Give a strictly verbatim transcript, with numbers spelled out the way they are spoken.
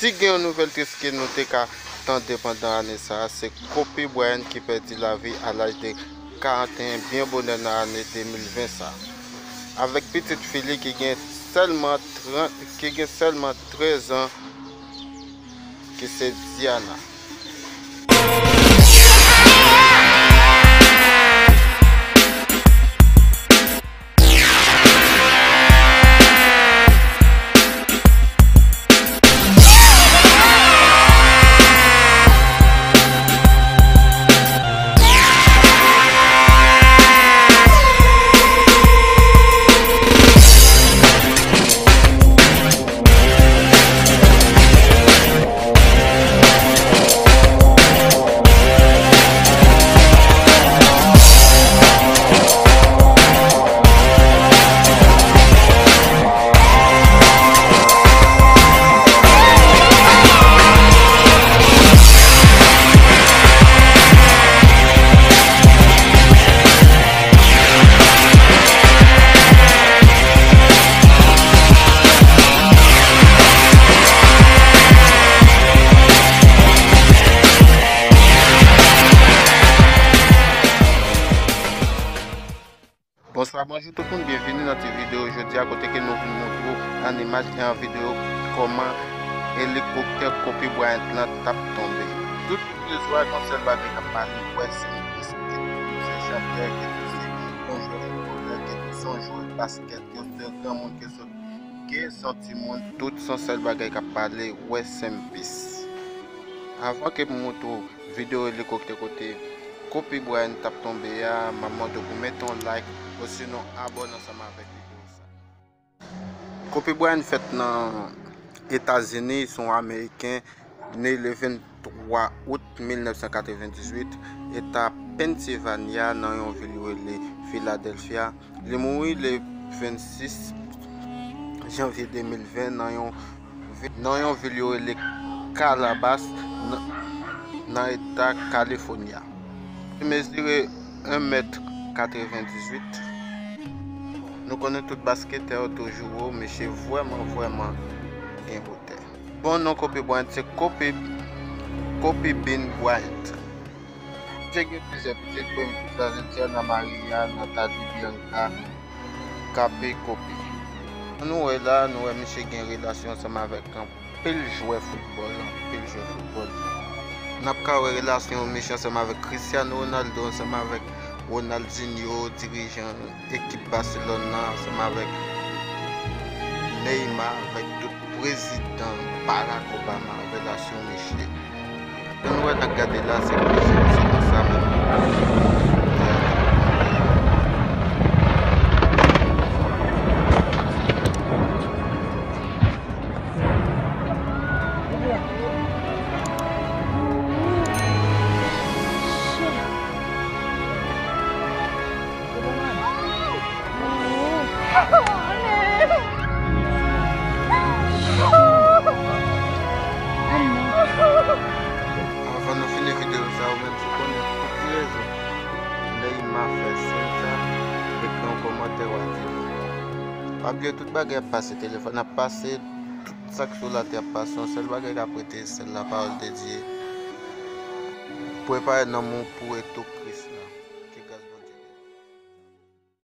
Si gen yon nouvèl tris ke nou te ka tande pandan ane sa a, se Kobe Bryant ki pèdi lavi a laj de karanteyen byen bonè nan ane de mil ven sa a. Avèk pitit fi li ki gen sèlman trant, ki gen sèlman trèz an, ki se Diana. Bonswa, bonjou tout moun, byenvini nan ti videyo jodi a kote ke nou vin montre w an imaj e an videyo kòman elikoptè Kobe Bryant lan t ap tonbe. Tout lezwa gen yon sèl bagay k ap pale, wè se yon esprit, ke se chantè, ke se yon jwè foutbolè, ke se yon jwè baskèt, ke se yon granmoun, ke se, ke se yon timoun, tout se yon sèl bagay k ap pale, rest in peace. Avan ke m montre w videyo elikoptè kote Kobe Bryant t ap tonbe a, m ap mande w pou mete yon like, osinon abòne ansanm avèk videyo sa. Kobe Bryant fèt nan Etazini, se yon Ameriken, ne le venntwa out mil nèf san katrevendizuit, eta Pennsylvania, nan yon vil yo rele Philadelphia. Li mouri le vennsis janvye de mil ven nan yon vi-, nan yon vil yo rele Calabas, nan, nan eta California. Li mezire en mèt katrevendizuit. Nou konnen tout basketè yo toujou wo, mesye vrèman, vrèman gen wotè. Bon non Kobe Bryant se Kobe, Kobe Bean Bryant. Misye gen plizyè pitit, premye pitit la se Diana Maria, Natalie Bianca, K P Kobe. Nou wè la, nou wè misye gen relasyon ansanm avèk anpil jwè foutbòl, anpil jwè foutbòl. N ap ka wè relasyon misye ansanm avèk Cristiano Ronaldo, ansanm avèk Ronaldinho, dirijan ekip Barcelone nan, ansanm avèk Neymar, avèk tout prezidan Barack Obama, relasyon misye. Ann wè n ap gade la, se kouzen, se konsa menm. Avan nou fini videyo sa, ou menm si w konnen pou ki rezon Neymar fè sèn sa, ekri yon kòmantè w a di nou. Pa bliye tout bagay ap pase, telefòn ap pase, tout sa k sou latè ap pase, yon sèl bagay k ap rete, se lapawòl de Dye. Prepare nanm ou pou retou Kris.